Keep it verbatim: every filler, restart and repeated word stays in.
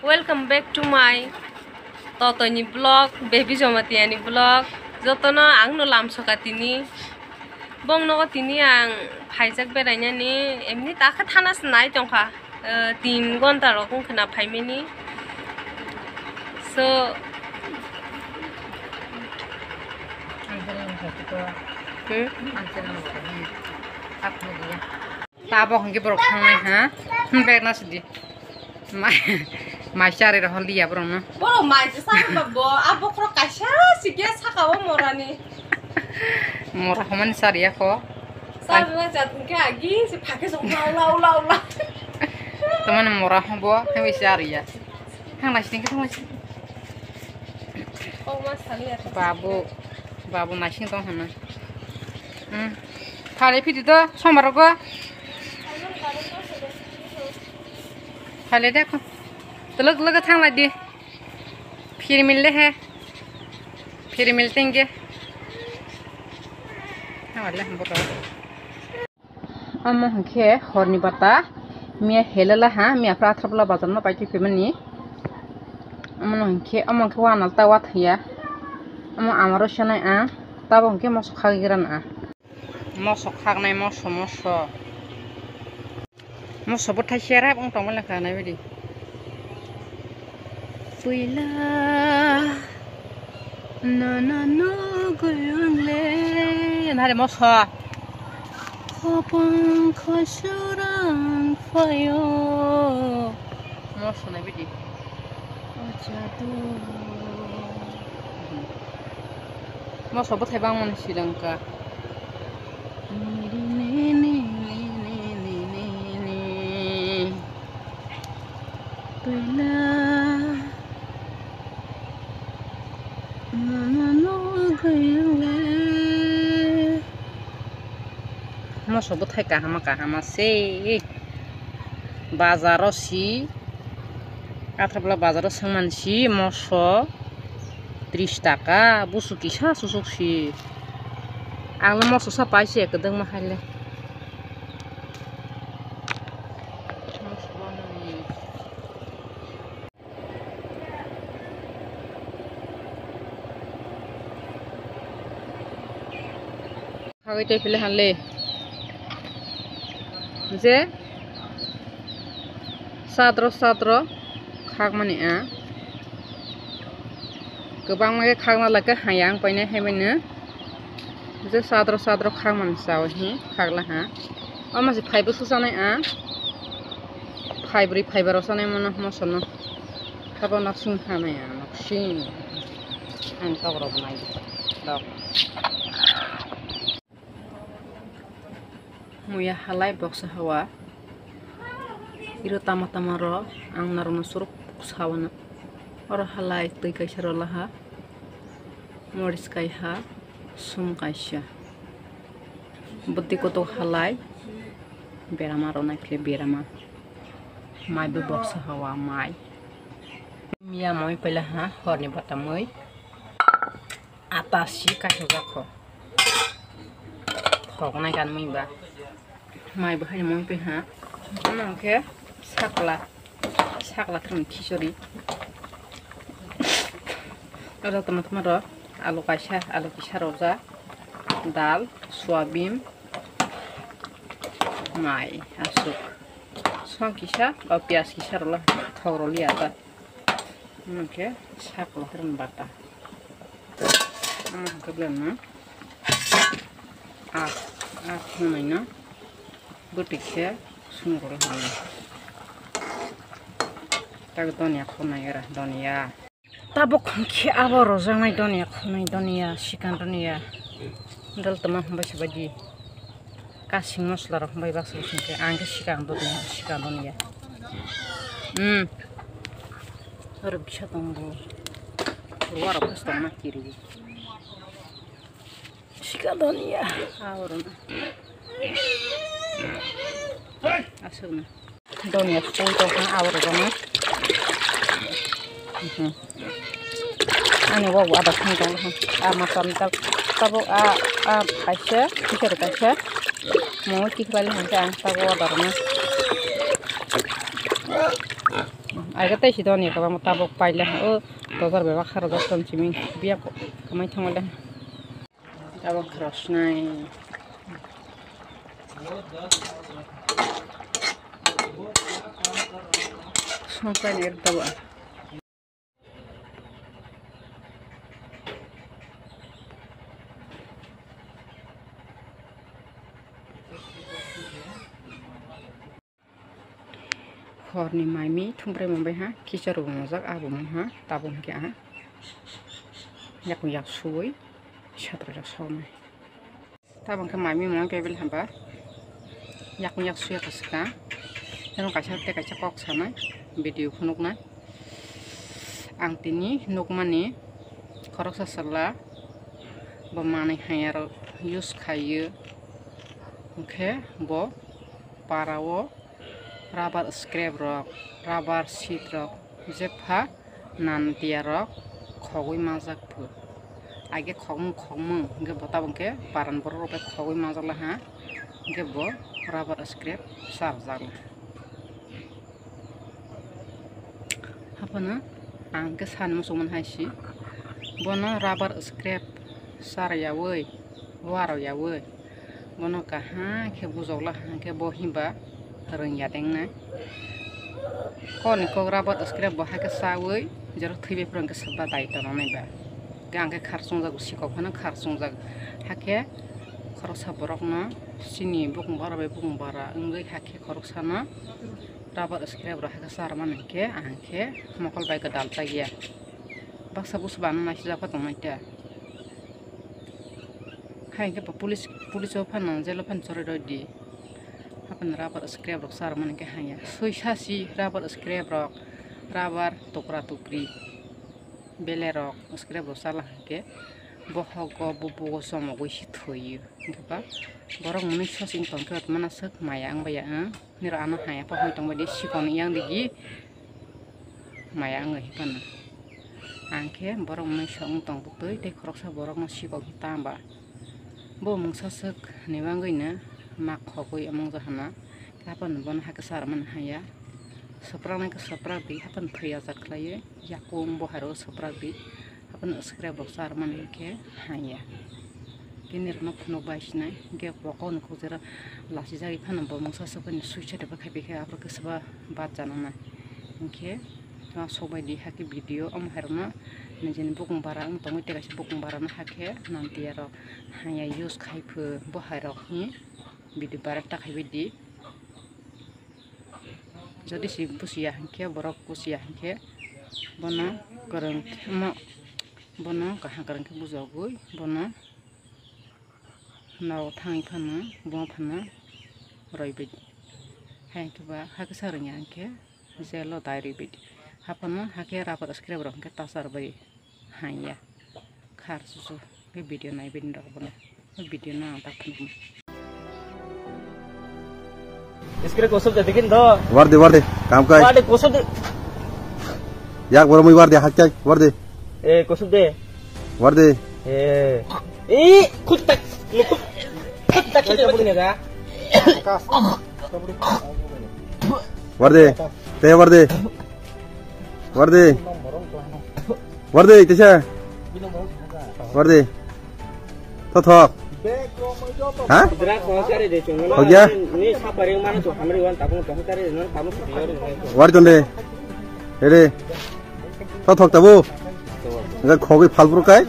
Welcome back to my Totoni vlog, Baby Jamatia ni vlog. Jotono ang no lamsoka tini. Bong nogo tini ang phaijak berainani, emni takhe thana se nai tongkha. Eh, tin gonta rok wngkha na phaimani. So, hmm? Tabok hwnkhe borok thangnai ha. Hmm, bag na sidi. Mai, mai chari rw hol diya borok no. Borok mai se sa ba bo, a bokhorok kaisa sikhe saka o morani. Mora homani chari ya kho. Sa na jat hwnkhe agi se phakhe jong ula ula ula. Tamani mora hobo, hemi chari ya. Thang lai sini, thang lai sini. Oh, ma sali ya. Babu, babu naising tong hana. Hmm. Thale phidi to, sombar rogo. Thale dekho. Telok logo thang lai di. Phir mil le he. Phir mil tenge. Thang lai le hambo to. Omo hwnkhe horni bata, miya helala ha, miya phra atharpla bazar no paitwi phaimani. Omo hwnkhe, omo hwnkhe wanal ta wathaya. Omo amaro sanai ang, tabo hwnkhe moso khagwi gra na. Moso khagnai, moso, moso. Moso bwthai serap wng tongma lekha nai baidi. Puila nono nugwi ang le. Nare moso. Khopang khosurang phaio. Moso nai bidi. O jadu. Moso bwthai bangmani silangka. Puila. Moso bwthai kahama kahama se. Bazaro si. Athabla bazaro sengman si moso tris taka busu kisa susuk si. Ang moso sa paise kwdwngma haile. Khagwi tei phile hanle je sadro sadro khagmani a kwbangma khe khagna lake haya ang painai haibaino. Je sadro sadro khagmani sao hi khagla ha. Omo se phaibo susanai a. Phaibrwi phaiba rw sanai mono mosono. Habo noksing hanai a noksing. Ang tok rok nai dok. Muya halai boksa hawa. Iro tama tama rw ang narwkno suruk sawana. Oro halai twi kaisa rw laha. Moris kaiha, sum kaisa. Bwtwi kotok halai, berama rok naikhe berama. Mai bo boksa hawa mai. Miya moi pela ha, horni bata moi. Ata si kaisa jakho. Thok nai kan moi ba. Mai bo hai moi pe ha. Ano khe sakla. Sakla thang khichori. Oro tama tama ro. Alu kaisa, alu kisa rojak. Dal, soyabin. Mai, asuk. Song kisa, o piyaj kisa rwla. Thok rwli ata. Ano khe sakla thang bata. Ano khe belai no. A, a, thungnai no. Bwtwi khe sungro hwnwi. Tak donia khonai era donia. Tabuk khe abo rojaknai donia khonai donia sikang donia. Dal tama hambai sabaidi. Kasing mosla rok hambai baksa baksa khe ang khe sikang donia sikang donia. Hmm. Oro bisa tongo. Ruwa rok khas tongma kiri. Sika donia. Aurona. Asukna. Donia pui tongkha aurona. Mhm. Ani wabu ada thang tong. A masam tak tabo a a kaisa, kisar kaisa. Mo kikhwlai hangke ang tabo adarona. Aga tei si doni kaba mo tabok paila o dojar bebak khara jak ton chiming biya kamai thangole. Tabok khara snai. Songkrai ni tabok. Horni maimi thumprei mwnbai ha, khichar bo mwnjak, abo mwnha, tabuk hwnkhe aha yakung yak suwi satrajak soknai. Tabuk hwnkhe maimi mwnang table hamba yakung yak suya kwswkha. Eno kaisa tei kaisa kok sanai video phunuknai. Ang tini nukmani khoroksa chwla bo manwi hamyarok use khaiyo, hwnkhe bo parao rubber scrap rok, rubber sheet rok, jepha nantiya rok khogwi manjak phu. Age khogmung khogmung hwnkhe bo tabuk khe paran borok rok bai khogwi manjak laha, hwnkhe bo rubber scrap charjak laha. Haphano ang khe sani muchungmani hai si, bono rubber scrap charayawi, warayawi, bono kaham khe bujokla hwnkhe bo hinba rwngya dengnai. Kokni kok rubber scrap bo hai khe chawi, jero thwibai phuru hwnkhe swba dai tongnai ba. Hwnkhe ang khe khar chwngjak, sikok phano khar chwngjak, hakhe khoroksa borokno chini bukung bara bai bukung bara wngwi hakhe khoroksano rubber scrap rok hakhe charwmani hwnkhe ang khe mokol bai gwdal chaya. Baksa busu bana naisijak pha tongnai ta. Hai hwnkhe bo police, police o phano, jail o phano chorwi rw di. Haphano rubber scrap rok charwmani hwnkhe hanya. Sui sasi rubber scrap rok, rubber tukra tukri, bele rok, scrap rok chala hwnkhe bohogo bubugo chomogwi si thwiyo. Hwnkhe ba borok mwnwi sosing tongkhe otmana swk maya wng baiya wng. Nirok ano haya pha hoi tongbaidi sikon yang digi maya wngwi hipano. Ang khe borok mwnwi sok wng tong bwtwi tei khoroksa borokno sikok hi tamba. Bo mungsa swk ni bagwino mak khogwi omo wng jahana. Haphano bono hakhe charwmani haya. Swpraknai khe swprak di, haphano thwi achar khlaiwi yakung bo hairo swprak di. Haphano scrap rok charwmani hwnkhe hanya. Khe nirokno phunuk bai sinai, hwnkhe bo kokni kok jera lachijagwi phano bo mungsa swkani suicide bo khaipai khe aphuru khe swba bad jananai. Hwnkhe tamo sok bai di hakhe video omo hairokno nijini bukung bara wng tongwi tei kaisa bukung barano hakhe nantiya rok hanya use khai phu bo hairok hi video bara ta khaibai di. Jodi si busiya hwnkhe borok busiya hwnkhe bono kwrwng khe mo, bono kaham kwrwng khe bujogwi bono nogo thangwi phano bo phano roibaidi. Hai hwnkhe ba hakhe sa rwngya hwnkhe jail o dai roibaidi. Haphano hakhe rubber scrap rok hwnkhe tachar bai. Hanya. Khar susu. Ke video nai bin rok bono. Video na tak phun. Iskre kosol de dikin do. War de, war de. Kam kai. War de kosol de. Yak boro mui war de, hak kai, war de. Eh, kosol de. War de. Eh. Eh, khut tak. Khut tak kita boleh nega. War de. Te war de. War de. War de, tisa. War de. Thothok. Ha? Hogya? War tonde. Ere. Thothok tabu. Enggak khogi phalbru kai.